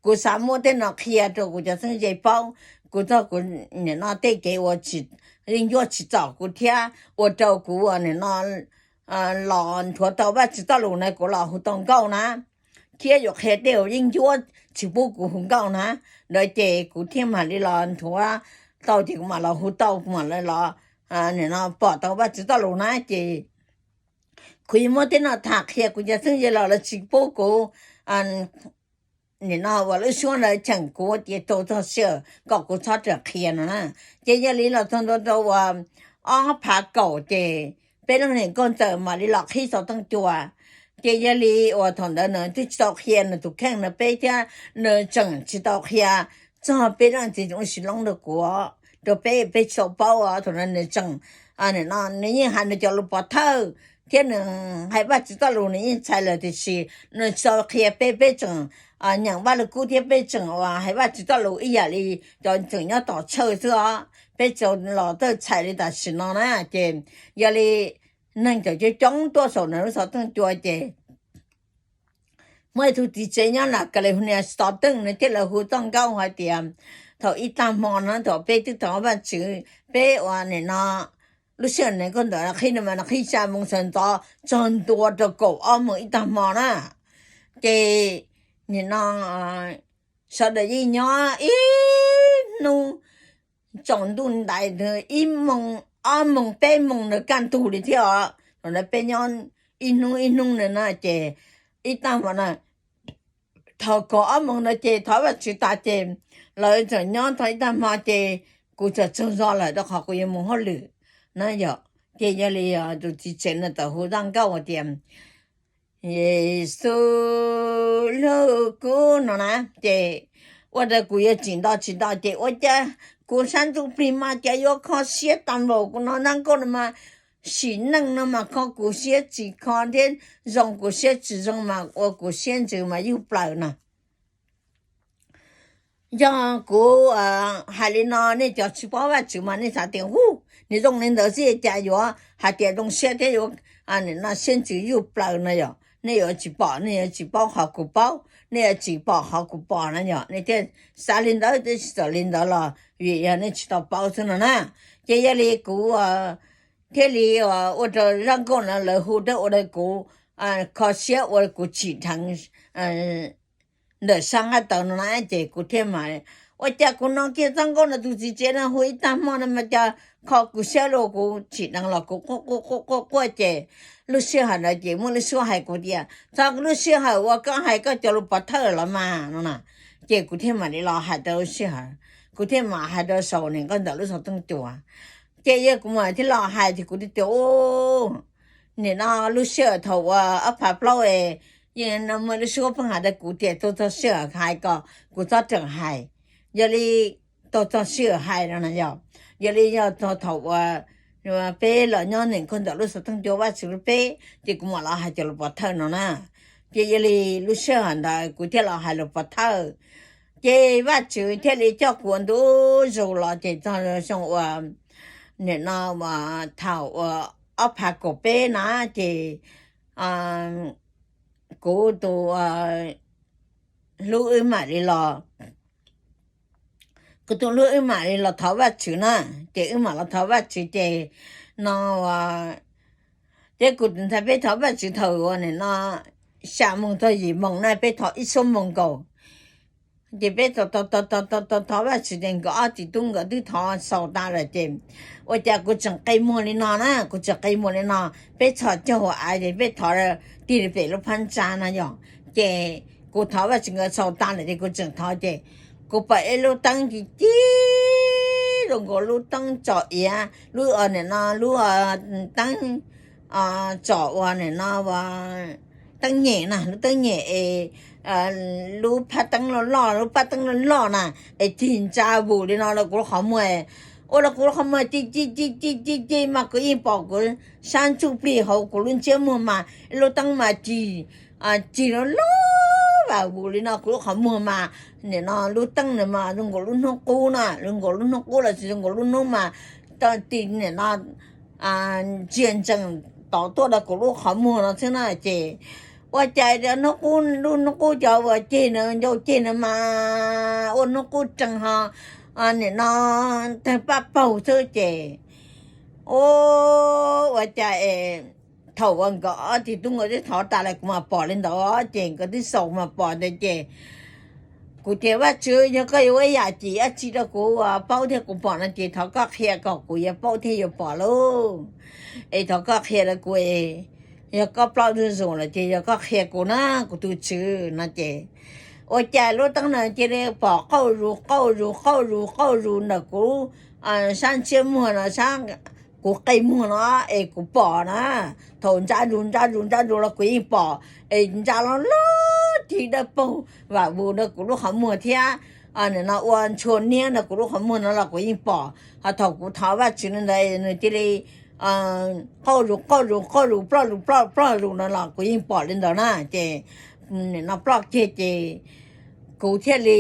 Kuv xav muab tej no qhia rau kuv cov txheeb ze paub, kuv txog kuv nim no tej kev ua yeeb ncuab tsis txom kuv thiab ua rau kuv ua nim no los nthuav tau Vajtswv txoj lus na kuv los hu tau nkauj na, thiab yuav qhia tej uas yeeb ncuab tsis pub kuv hu nkauj na. Ntawd ces kuv thiaj mam li los nthuav tau ces kuv mam los hu tau, kuv mam li los nim no pom tau Vajtswv txoj lus na ces kuv yuav muab tej no tham qhia kuv cov txheeb ze los lawv tsis pub kuv, nim no uas lub suab ntawd cheem kuv tias tau txog sij hawm kom kuv txhob raws qhia no na. Ces yog li los txog ntua rau uas ob phav kaum ces peb leej niam nkauj ntxawm mam li los qhib xov tooj cua. Ces yog li uas thaum ntawd nws twb tsis tau qhia nws tus kheej no peb thiab, nws tseem tsis tau qhia txog peb leej txiv tsoom lub sis loob rau kuv, rau peb, peb tsis tau paub os. Thaum ntawd nws tseem, nim no nws yeej hais nws cov lus pov thawj thiab nws hais Vajtswv txoj lus nws yeej txhais lawm tiam sis nws tsis tau qhia peb, peb tseem nyeem Vajluskub thiab peb tseem uas hais Vajtswv txoj lus ib yam li cov tseem nyob tom chaw xwb os. Peb tseem los txawj txhais li tam sim no na. Ces yog li neeg coob coob tuaj saum nws lub xov tooj cua ces muaj ib tug txiv tsev nyob nram California Stockton nws thiaj li hu txoj nkauj hais tias thaum ib tag hmo no thaum peb twb thov Vajtswv, peb uas nim no lub sij hawm nws nkauj ntawm no qhib no mas nws qhib xya moo sawv ntxov txog ntua rau kaum ob moos ib tag hmo na. Ces nim no sawv daws yeej nyob ib hnub tsaus ntuj ntais ib moos ob moos peb moos ntawd kaj ntug li thiab os. Thaum ntawd peb nyob ib hnub ib hnub ntawd na ces ib tag hmo na thaum kaum ob moos ntawd ces thov Vajtswv tas ces lawv txawm nyob tau ib tag hmo ces kuv txawm tsaug zog lawm rau qhov kuv yuav mus hauj lwm na yom. Ces yog li tus txiv tsev no txawm hu zaj nkauj tias Yexus hlub kuv no na, ces ua rau kuv yuav tsim nto tsis nto ces ua cas kuv sab ntsuj plig mas cas yuav kho siab tag npaum kuv no, zaj nkauj no mas sim neej no mas kho kuv siab tsis kho thiab zoo kuv siab tsis zoo mas ua kuv siab ntsws mas yug plaws no. Yog kuv hais li no nej cov tsis paub Vajtswv mas nej xav tias hu, nws zoo li ntawd xwb cas yuav hais tias zoo siab thiab yuav siab ntsws yug plaws no yom. Nej yuav tsis pom, nej yuav tsis paub qhov kuv paub, nej yuav tsis pom qhov kuv pom na yom, nej thiaj xav li ntawd thiab tsis txawm li ntawd los vim yog nej tsis tau paub xwb no na. Ces yog li kuv thiaj li ua rau zaj nkauj no lawv hu thiab ua rau kuv kho siab ua kuv tsim dheev ntawm sab nqaij tawv no na, ces kuv thiaj mam, ua cas kuv no kiag zaj nkauj no tus txiv tsev no hu ib tag hmo no mas cas kho kuv siab los kuv tsim dheev los kuv quaj quaj quaj quaj ces lub sij hawm ntawd ces muaj lub suab hais kuv tias txog lub sij hawm uas koj hais koj cov lus pov thawj los mas no na. Ces kuv thiaj mam li los hais rau lub sij hawm, kuv thiaj mam hais rau saum niam nkauj ntawm lub xov tooj cua. Ces yog kuv mam thiaj los hais ces kuv thiaj tias nim no lub sij hawm thaum uas ob phav plaub es yeej no muaj lub suab pheej hais rau kuv tias tau txog sij hawm hais kom kuv txhob tseem hais. Yog li tau txog sij hawm hais no na yog, yog li yog txog thaum uas peb los nyob niam nkauj ntawm lub xov tooj cua Vajtswv lub peb ces kuv mam los hais cov lus pov thawj no na. Ces yog li lub sij hawm ntawd kuv thiaj los hais lus pov thawj. Ces Vajtswv thiaj li coj kuv ua ntu zus los ces txog xyoo uas nim no thaum uas ob phav kaum peb na ces kuv tus hlub wb mam li los, kuv tus hlub wb mam li los thov Vajtswv na. Ces wb mam los thov Vajtswv ces no ces kuv tus ntxhais peb thov Vajtswv thaum uas nim no xya moos txog yim moos na, peb thov ib xuab moos nkaus. Ces peb thov thov Vajtswv ces nkawd ob txiv tub nkawd twb thov xaus tas lawm ces ua cas kuv tseem qi muag li no na, kuv tseem qi muag li no. Peb txhos caug hauv av ces peb thov tig li pem lub phab ntsa no yog, ces kuv thov Vajtswv nkawd xaus tas lawm ces kuv tseem thov ces kuv pom ib lub teeb ci ci zoo nkaus lub teeb tsom iav, lub nim no lub teeb tsom uas nim no teeb nyem na, lub teeb nyem es lub phab teeb loj loj, lub phab teeb loj loj na, es cig ntsa vus li no rau kuv lub qhov muag. Ua rau kuv lub qhov muag ci ci ci ci ci ci mas kuv yeej pom kuv sab ntsuj plig hauv kuv lub ntsiab muag mas lub teeb mas cig, cig loj loj vam vus li no kuv lub qhov muag mas nim no lub teeb no mas zoo nkaus lub hnub qub na, zoo nkaus lub hnub qub los sis zoo nkaus lub hnub mas tau ti nim no ntsia ntsees tod tuaj rau kuv lub qhov muag no xwb na. Ces ua cas hnub qub, lub hnub qub cov uas ceg na, ncau ceg na mas ua hnub qub tsees ho nim no tawg paj paug xwb ces ua cas es thaum uas nkawd ob txiv tub nkawd twb thov tas lawm kuv mam pom li ntawd ces nkawd twb xaus mas pom ntawd ces kuv tias Vajtswv, yog koj yuav ua ib yam cim dab tsi rau kuv paub thiab kuv pom no ces thov koj qhia kom kuv yuav paub thiab yuav pom lauj. Es thov koj qhia rau kuv es, yog koj plaub zuj zus lawm ces yog koj qhia kuv na, kuv tus tswv no ces ua cas lub teeb no cia li pom qauj zus qauj zus qauj zus qauj zus ntawm kuv lub sab ntsiab muag no, sab kuv qe muag no es kuv pom na. Thaum ntsa zus ntsa zus ntsa zus los kuv yeej pom es ntsa loj loj cig dawb paug vam vus rau kuv lub qhov muag thiab nim no ua ntshua niab rau kuv lub qhov muag no los kuv yeej pom. Ho thaum kuv thov Vajtswv no ntawd nws cia li qauj zus qauj zus qauj zus ploj zus ploj ploj zus no los kuv yeej pom li ntawd na. Ces nim no ploj kiag ces kuv thiaj li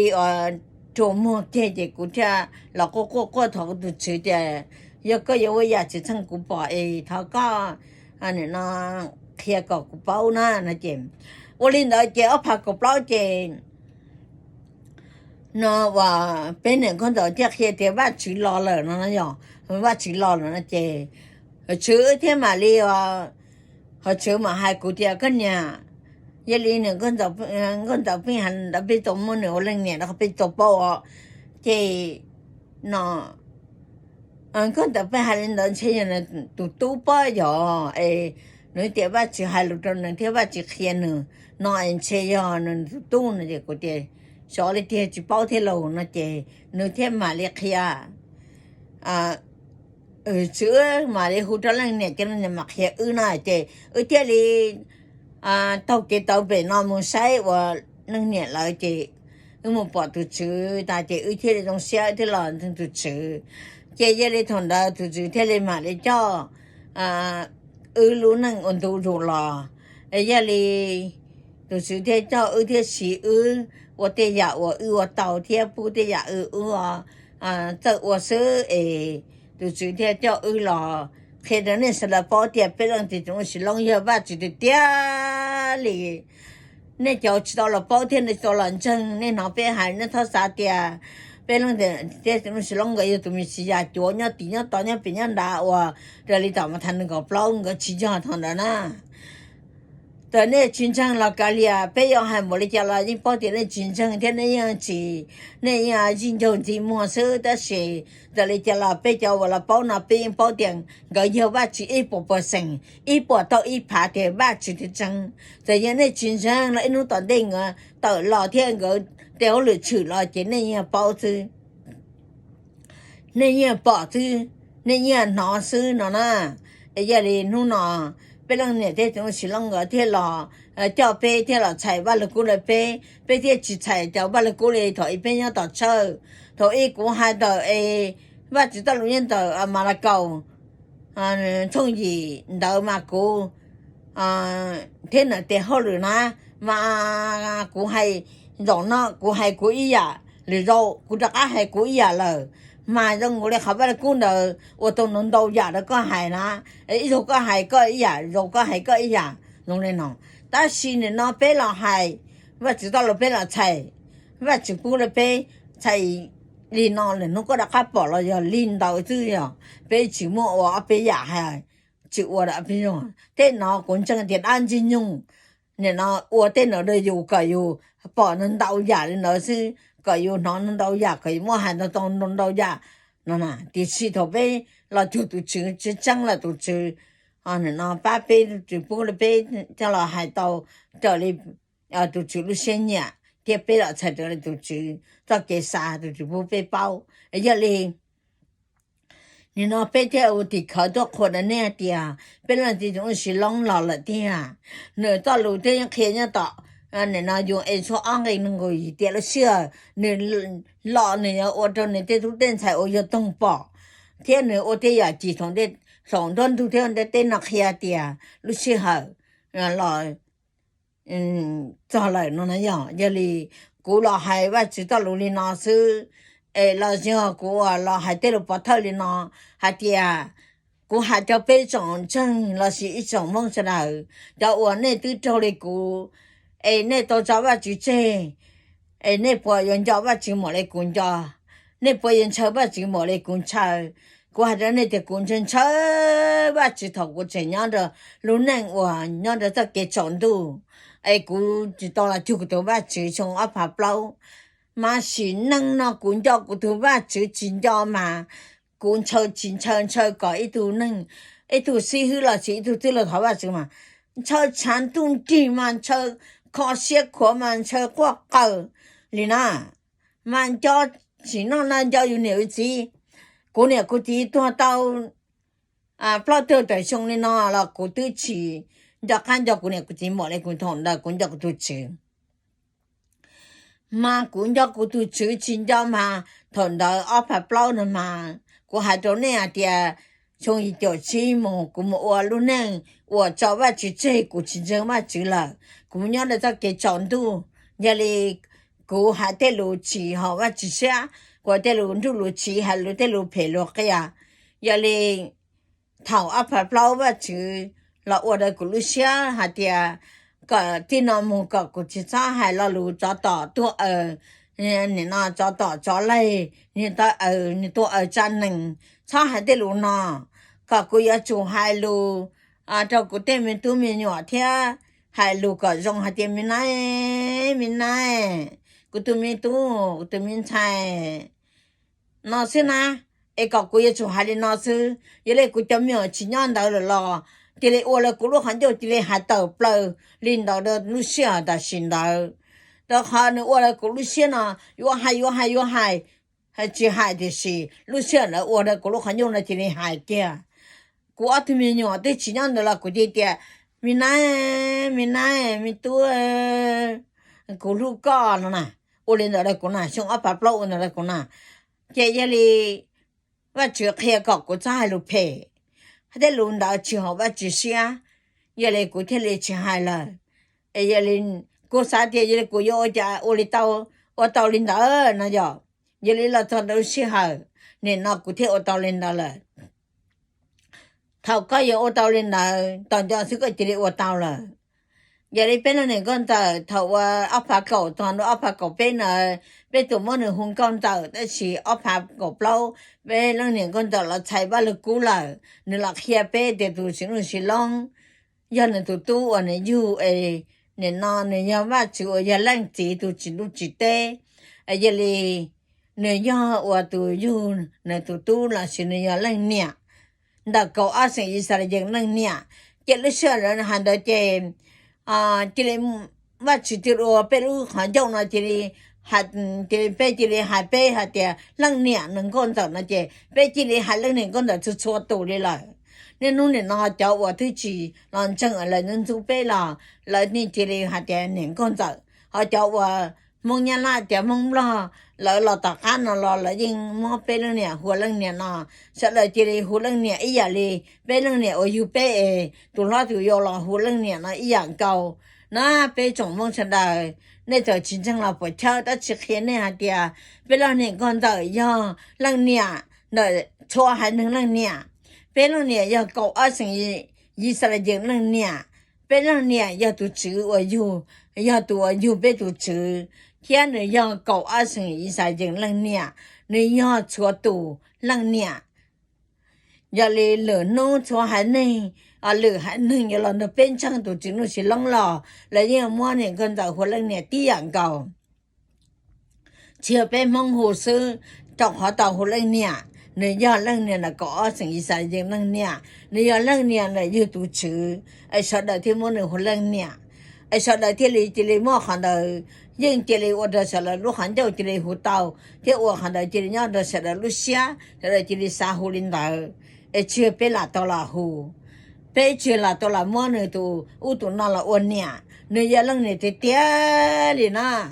rua muag kiag ces kuv thiaj los quaj quaj quaj thov kuv tus tswv tias yog koj yuav ua yam tsis txheej kuv pom es thov koj nim no qhia kom kuv paub na no ces ua li ntawd ces ob phav kaum plaub ces no uas peb niam nkauj ntxawm thiaj qhia tias Vajtswv los lawm no yog, Vajtswv los lawm no ces Vajtswv thiaj mam li Vajtswv mam hais kuv tias koj niam, yog li niam nkauj ntxawm pheej hais ntawd peb tau muab nws ua leej niam rau qhov peb tau paub os. Ces no nkauj ntxawm pheej hais li ntawd ntshe yog tus tub pob yog es Nws tias Vajtswv hais lus rau nws thiab Vajtswv qhia nws no es ntshe yog nws tus tub no ces kuv tias xyov li tiag tsis paub thiab lauj no ces nws thiaj mam li qhia. Tswv mam li hu rau leej niam ces leej niam mam qhia wb no ces wb thiaj li taug kev tawv pem no mus saib uas leej niam lawv ces wb mus pom tus tswv tas ces wb thiaj li zoo siab thiab los ntseeg tus tswv. Ces yog li thaum ntawd tus tswv thiaj li mam li coj wb lub neej ua ntu zus los. Yog li tus tswv thiaj coj wb thiab siv wb ua tej yam uas wb ua tau thiab pub tej yam wb ua, txawj ua xwb es tus tswv thiaj coj wb los qhia rau nej sawv daws paub tias peb leej txiv tseem ua si loob yog Vajtswv tiag tiag li. Nej cov tsis tau los paub thiab nej tsis tau los ntseeg, nej hnov peb hais nej txhob xav tias peb leej txiv tseem ua si loob nkawd yog tus Mexiyas cuav nyob tim nyob tod nyob pem nyob nrad uas raws li tom mas thav nees nkaum plaub nkawd tsis yog thaum ntawd na. Txawm nej tsis ntseeg los kav liam, peb yuav hais npaum li cas los yeej paub tias nej tsis ntseeg thiab nej yeej tsis, nej yeej zij ncaug ntxiv muag xwb. Tab sis txawm li cas los peb cov uas los paub no peb yeej paub tias nkawd yog Vajtswv ib puas percent, ib puas tauj ib phav tias Vajtswv tseeb. Txawm yog nej tsis ntseeg los ib hnub tom ntej nkawd tawm los thiab nkawd tej hauj lwm tshwm los ces nej yeej paub xwb, nej yeej pom xwb, nej yeej hnov xwb no na. Es yog li hnub no peb leej niam thiab txiv Sis Loob nkawd thiaj los coj peb thiaj los txhais Vaj Lug Kub rau peb, peb thiaj tsis txhais cov Vaj Lug Kub li thaum ub peb nyob tom tshawj. Thaum ub kuv hais ntawm es Vajtswv txoj lus nyob ntawm Malakaus tshooj yim ntawd mas kuv thiab nws tes hauj lwm na, mas kuv hais zaum no kuv hais kuv ib yam, lwm zaus kuv rov qab hais kuv ib yam lawm. Mas zoo nkaus li qhov Vaj Lug Kub ntawd ua tau ntau ntau yam rau koj hais na, ib zaug koj hais koj ib yam, zaus koj hais koj ib yam zoo li no. Tab sis nim no peb los hais Vajtswv txoj lus, peb los txhais, Vajtswv pub rau peb txhais li no, lwm hnub koj rov qab pom los yog li ntawd xwb, yog peb tsis muaj ua ob peb yam hais, tsis ua rau peb zoo. Tej no kuv ntseeg tias dab ntxwg nyoog nim no ua tej no rau yus kom yus pom ntau ntau yam li ntawd xwb, kom yus hnov ntau ntau yam, kom yus muaj hais ntau ntau ntau yam no. Tiam sis thaum peb los cuag tus Tswv tseeb tseeb lawm, tus Tswv nim no pab peb, tus Tswv pub rau peb coj los hais tau raws li tus Tswv lub siab nyiam thiab peb los txhais raws li tus Tswv txoj kev xav, tus Tswv pub peb paub. Yog li nim no peb thiaj ua tim khawv tuaj qhuas rau nej hais tias peb leej txiv tseem Sis Loob los lawm tiag. Nws txoj lus twb qhia nyob tom nim no yus es tshuab ob nqe nees nkaum yim tias lub sij hawm nws los nws yuav ua rau nws tej tub tej ntxhais uas yog toog pom, thiab nws ua tej yam cim saum nruab ntug thiab ntiaj teb no qhia tias lub sij hawm los txog lawm no na. Yog, yog li kuv los hais Vajtswv txoj lus li no xwb, es los yog kuv uas los hais tej lus pov thawj li no, hais tias kuv hais rau peb tsoom ntseeg lossis ib tsoom Hmoob sawv daws, cov uas nej twb raug li kuv, es nej tau tso Vajtswv tseg, es nej puas yuav nco Vajtswv npaum li kuv nco? Nej puas yuav ntshaw Vajtswv npaum li kuv ntshaw? Kuv hais rau nej tias kuv ntshaw ntshaw Vajtswv thaum kuv tseem nyob rau lub neej uas nyob rau txoj kev tsaus ntuj, es kuv tsis tau los cuag kuv tus Vajtswv xyoo ob phav plaub. Mas sim neej no kuv nco kuv tus Vajtswv tsis nco mas kuv ntshaw tsis ntshaw, ntshaw kom ib tug neeg, ib tug xib hwb lossis ib tug txwj laug thov Vajtswv mas ntshaw tshav ntuj nrig mas ntshaw kho siab khuav mas ntshaw quaj qawg li na. Mas nco tsis noj na, nco yus niam yus txiv. Kuv niam kuv txiv tuag tau plaub caug tawm xyoo li no los kuv twb tsis nco qab nco kuv niam kuv txiv npaum li kuv thaum ntawd kuv nco kuv tus Tswv. Mas kuv nco kuv tus Tswv tsis nco mas thaum ntawd ob phav plaub no mas kuv hais rau nej hais tias xyoo yim caum tsib mus kuv mus ua lub neej uas tso Vajtswv tseg, kuv tsis ntseeg Vajtswv lawm, kuv mus nyob rau txoj kev tsaus ntuj. Yog li kuv hais tej lus tsis haum Vajtswv siab, kuv hais tej lus nruj lus tsiv, hais lus tej lus phem lus qias. Yog li thaum ob phav plaub Vajtswv los ua rau kuv lub siab hais tias kom txij no mus kom kuv tsis txhob hais lo lus tsov tom tuag aws, nim no tsov tom tsov laig, nim tau aws, nim tuag aws tsa nees, txhob hais tej lus no, kom kuv yuav tsum hais lus rau kuv tej me tub me nyuam thiab hais lus kom zoo hais tias me nai, me nai, kuv tus me tub, kuv tus me ntxhais no xwb na. Es kom kuv yuav tsum hais li no xwb. Yog li kuv cov me nyuam tsis nyob ntawd lawm los cia li ua rau kuv lub qhov ncauj cia li hais tawm plaws li ntawd rau lub sij hawm tam sim ntawd. Rau qhov nws ua rau kuv lub siab no yuav hais yuav hais yuav hais, tsis hais tiam sis lub sij hawm ntawd ua rau kuv lub qhov ncauj no cia li hais kiag. Kuv ob tug me nyuam twb tsis nyob ntawd los kuv cia li tias, me nab, me nab, me tub, kuv hlub koj no na. Ua li ntawd rau kuv na, xyoo ob phav plaub ua ntawd rau kuv na. Ces yog li Vajtswv qhia kom kuv txhob hais lus phem, tej lus ntawd tsis haum Vajtswv siab, yog li kuv thiaj li tsis hais lawm. Yog li kuv xav tias yog li kuv yuav ua cas ua li tau, ua tau li ntawd no yog, yog li los txog rau sij hawm nim no kuv thiaj ua tau li ntawd lawm. Thaum koj yuav ua tau li ntawd, tos nco xwb koj cia li ua tau lawm. Yog li peb leej niam nkauj ntxawm thaum uas ob phav kaum txog rau ob phav kaum peb na, peb tsuas muab nws hu nkauj ntxawm, tab sis ob phav kaum plaub peb leej niam nkauj ntxawm los txhais Vaj Lug Kub lawm, nws los qhia peb tias tus txiv nus Sis Loob yog nws tus tub uas nws yug es nim no nws yog Vajtswv uas yog leej txiv tus tsim ntuj tsim teb. Yog li nws yog uas tus yug nws tus tub lossis nws yog leej niam ntawm kaum ob xeem Yixalayees leej niam. Ces lub sij hawm hais ntawd ces cia li Vajtswv cia li ua peb lub qhov ncauj no cia li, cia li peb cia li hais peb hais tias leej niam nws nkauj ntxawm no ces peb cia li hais leej niam nkauj ntxawm txhua txhua tus li lawm. Niaj hnub nim no cov uas twb tsis los ntseeg lawv ntxub ntxub peb los lawv yeej cia li hais tias niam nkauj ntxawm, ho cov uas Hmoob Nyab Laj, cov Hmoob Nplog lawv los tom qab no los lawv yeej muab peb leej niam hu ua leej niam no, sawv daws cia li hu leej niam ib yam li peb leej niam uas yug peb es tus hlob tus yau los hu leej niam no ib yam nkaus na. Peb tsoom Hmoob sawv daws, nej txawm tsis ntseeg los puas chawj, tab sis qhia nej hais tias peb leej niam nkauj ntxawm yog leej niam ntawm txhua haiv neeg leej niam. Peb leej niam yog kaum ob xeem Yixalayees leej niam. Peb leej niam yog tus Tswv uas yug, yog tus uas yug peb tus Tswv, thiab nws yog kaum ob xeem Yixalayees leej niam, nws yog txhua tus leej niam. Yog li lwm hnub txhua haiv neeg, lwm haiv neeg yuav los nrog peb ntseeg tus Tswv Nuj Sis Loob los lawv yeej muab niam nkauj ntxawm hu ua leej niam tib yam nkaus. Tsis yog peb Hmoob hu xwb, rau qhov tau hu leej niam, nws yog leej niam ntawm kaum ob xeem Yixalayees leej niam, nws yog leej niam ntawm yug tus Tswv, es sawv daws thiaj muab nws hu leej niam. Es sawv daws thiaj li cia li muaj qhov ntawd, yeej cia li ua rau sawv daws lub qhov ncauj cia li hu tau, thiab ua qhov ntawd cia li nyob rau sawv daws lub siab, sawv daws cia li xav hu li ntawd. Es tsis yog peb lam tau los hu, peb tsis yog lam tau los muab nws tus ub tus no los ua niam, nws yog leej niam tiag tiag li na.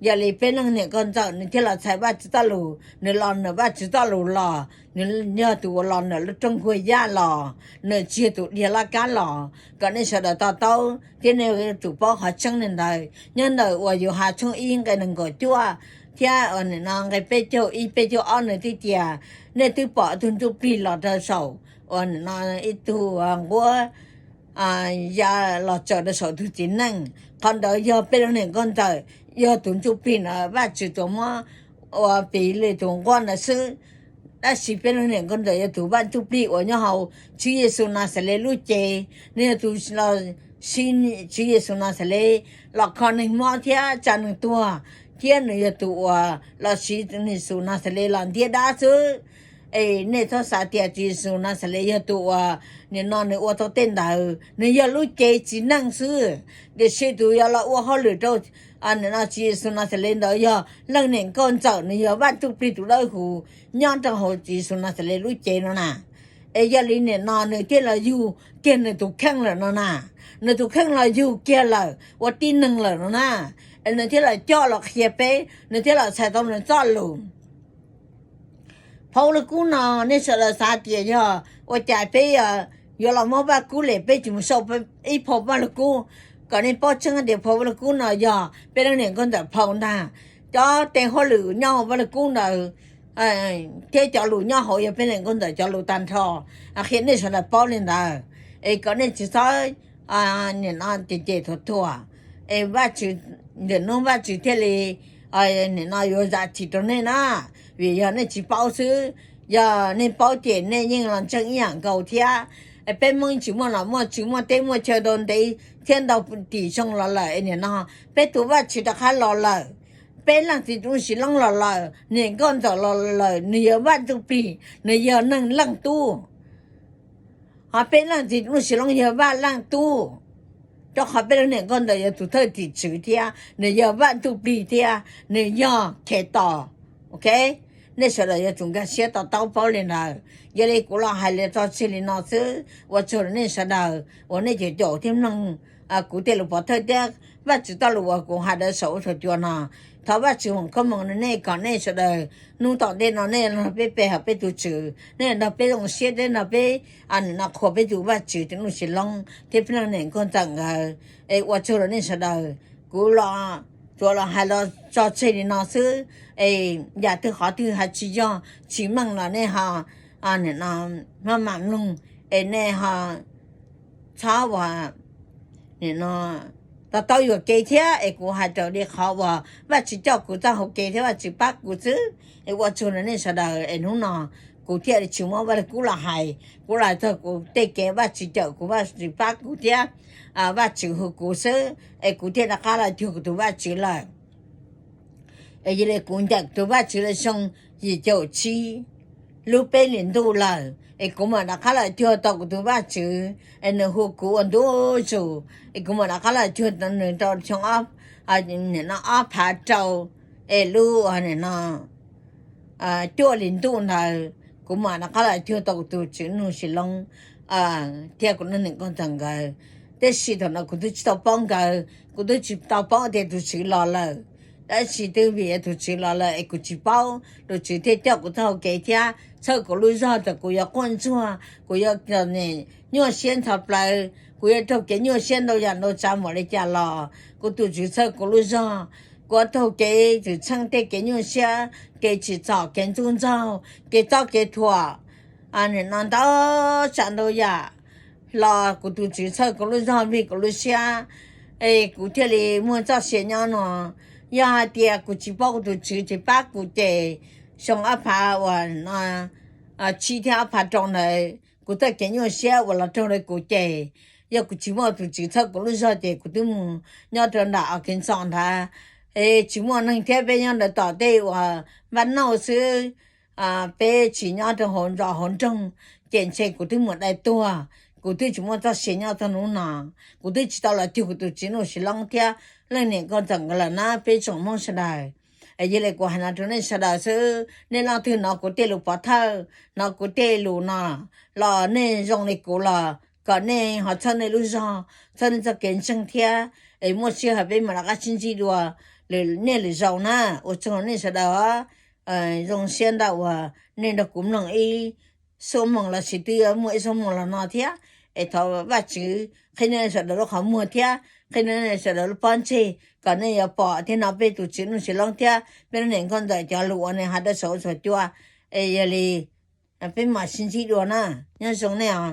Yog li peb leej niam nkauj ntxawm nws thiaj los txhais Vajtswv txoj lus, nws los ntawm Vajtswv txoj lus los, nws yog tus uas los ntawm lub rooj nkuaj yaj los, nws tsis yog tus dhia laj kab los, kom nej sawv daws to taub thiab nej yuav tsum paub qhov tseeb li ntawd. Nyob ntawm uas Yauhas tshooj ib nqe nees nkaum cuaj thiab uas nim no nqe peb caug ib peb caug ob nws thiaj tias, nej twb pom tus ntsuj plig los rau saum uas nim no ib tug nquab ya los tsaws rau saum tus txiv neej. Qhov ntawd yog peb leej niam nkauj ntxawm, yog tus ntsuj plig na Vajtswv tsuas muab ua piv li tus nquab ntawd xwb. Tab sis peb leej niam nkauj ntxawm yog tus Vaj Ntsuj Plig uas nyob hauv Tswv Yexus Naxales lub cev. Nws yog tus los siv Tswv Yexus Naxales los kho neeg mob thiab tsa neeg tuag, thiab nws yog tus uas los siv Yexus Naxales los ntiab dab xwb. Es nej txhob xav tias Tswv Yexus Naxales yog tus uas nim no nws ua tau tej ntawd, nws yog lub cev txiv neej xwb. Tiam sis tus yuav los ua hauj lwm rau nim no Tswv Yexus Naxales ntawd yog leej niam nkauj ntxawm, nws yog Vaj Ntsuj Plig tus dawb huv nyob rau hauv Tswv Yexus Naxales lub cev no na. Es yog li nim no nws thiaj los yug kiag nws tus kheej lawm no na. Nws tus kheej los yug kiag lawm ua tib neeg lawm no na. Es nws thiaj los coj los qhia peb, nws thiaj los txhais tau nws txoj lus. Phau Vaj Lug Kub no nej sawv daws xav tias yog ua cas peb yuav los muab Vaj Kub lem, peb tsis mus sau ib phau Vaj Lug Kub. Kom nej paub tseeb tias phau Vaj Lug Kub no yog peb leej niam nkauj ntxawm phau ntag. Cov tes hauj lwm nyob hauv Vaj Lug Kub ntawd thiab cov lus nyob hauv yog peb leej niam nkauj ntxawm cov lus tag nrho. Qhia nej sawv daws paub li ntawd, es kom nej tsis txhob nim no cem cem thuam thuam. Es Vajtswv, nim no Vajtswv thiaj li nim no yuav zam txim rau nej na, vim yog nej tsis paub xwb. Yog nej paub ces nej yeej los ntseeg ib yam nkaus thiab. Peb Hmoob tsis muaj nom muaj tswv, muaj teb muaj chaw ntau ntev thiab ntau tim xyoo los lawm, es nim no peb tus Vajtswv rov qab los lawm. Peb leej txiv Nuj Sis Loob los lawm, niam nkauj ntxawm los lawm, nws yog Vaj Ntsuj Plig, nws yog neeg Leej Tub. Ho peb leej txiv Nuj Sis Loob yog Vaj Leej Tub, rau qhov peb leej niam nkauj ntxawm yog tus thawj tim tswv thiab nws yog Vaj Ntuj Plig thiab nws yog Khetos. Ok, nej sawv daws yuav tsum nkag siab to taub paub li ntawd. Yog li kuv los hais li tso tseg li no xwb, ua tsaug rau nej sawv daws uas nej caum caum thiab mloog kuv tej lus pov thawj thiab Vajtswv txoj lus uas kuv hais rau saum huab saum cua no. Thov Vajtswv foom koob hmoov rau nej kom nej sawv daws hnub tom ntej no nej nrog peb pe hawm peb tus Tswv, nej nrog peb zoo siab thiab nrog peb nim no qhuas peb tus Vajtswv tus Nuj Sis Loob thiab peb leej niam nkauj ntxawm nkawd. Es ua tsaug rau nej sawv daws, kuv los tsuas los hais los tso tseg li no xwb. Es yam twg qhov twg hais tsis yog tsis meej los nej ho nim no maj mam mloog, es nej ho txhob ua nim no to taub yuam kev thiab. Es kuv hais raws li qhov uas Vajtswv coj kuv txoj hau kev thiab Vajtswv pab kuv xwb. Es ua tsaug rau nej sawv daws, es hnub no kuv thiaj li tsis muab Vaj Leej Kub los hais, kuv los hais txog kuv tej kev Vajtswv cawm kuv, Vajtswv pab kuv thiab Vajtswv hu kuv xwb, es kuv thiaj rov qab los cuag kuv tus Vajtswv lawm. Es yog li kuv ncaim kuv tus Vajtswv lawm xyoo yim caum tsib lub peb hlis ntuj lawm, es kuv mam rov qab los cuag tau kuv tus Vajtswv, es nws hu kuv ua ntu zus, es kuv mam rov qab los cuag nws rau xyoo nim no ob phav rau, es lub nim no cuaj hlis ntuj ntawd kuv mam rov qab los cuag tau kuv tus Tswv Nuj Sis Loob thiab kuv leej niam nkauj ntxawm nkawd. Tiam sis thaum no kuv twb tsis tau paub nkawd, kuv twb tsis tau paub tias tus Tswv los lawm. Tab sis twb vim tus Tswv los lawm es kuv tsis paub, tus Tswv thiaj coj kuv txoj hau kev thiab txhawb kuv lub zog txawm kuv yuav quaj ntsuag, kuv yuav nyuaj siab ntxhov plawv, kuv yuav raug kev nyuaj siab ntau yam ntau tsav npaum li cas los kuv tus Tswv txhawb kuv lub zog. Kuv taug kev txwm txheej tej kev nyuaj siab, kev tsim txom, kev ntxub ntxaug, kev txob kev thuam, nim no ntau tsav ntau yam los kuv tus Tswv txhawb kuv lub zog, vij kuv lub siab, es kuv thiaj li muaj txoj sia nyob no. Yog hais tias kuv tsis paub kuv tus Tswv tsis pab kuv ces xyoo ob phav uas tsib thiab ob phav rau ntawd kuv txoj kev nyuaj siab uas los raug rau kuv ces yog kuv tsis muaj tus Tswv txhawb kuv lub zog ces kuv twb mus nyob rau nram Arkansas ntawd, es tsis muaj neeg thiab peb nyob ntawd tom tej uas npaj nauj xwb. Peb tsis nyob rau hauv zos hauv nroog, ces ntshe kuv twb mus dai tuag, kuv twb tsis muaj txoj sia nyob txog hnub no. Kuv twb tsis tau los cuag kuv tus Tswv Nuj Sis Loob thiab leej niam nkauj ntxawm nkawd lawm na peb tsoom Hmoob sawv daws. Yog li kuv hais no rau nej sawv daws xwb, nej leej twg hnov kuv tej lus pov thawj, hnov kuv tej lus no los nej zoo li kuv los kom nej ho txhawb nej lub zog, txhawb nej txoj kev ntseeg thiab, es muaj sij hawm peb mam rov qab sib ntsib dua lwm niaj lwm zaus na. Ua tsaug nej sawv daws, zoo siab ntau uas nej nrog kuv mloog ib xuab moos lossis twb yuav muaj ib xuab moos los no thiab. Es thov Vajtswv qhib nej sawv daws lub qhov muag thiab qhib nej sawv daws lub pob ntseg kom nej yuav pom thiab hnov peb tus Tswv Nuj Sis Loob thiab peb lub niam nkauj ntxawm cov lus uas nws hais rau saum huab saum cua. Es yog li peb mam sib ntsib dua na, nyob zoo nej os.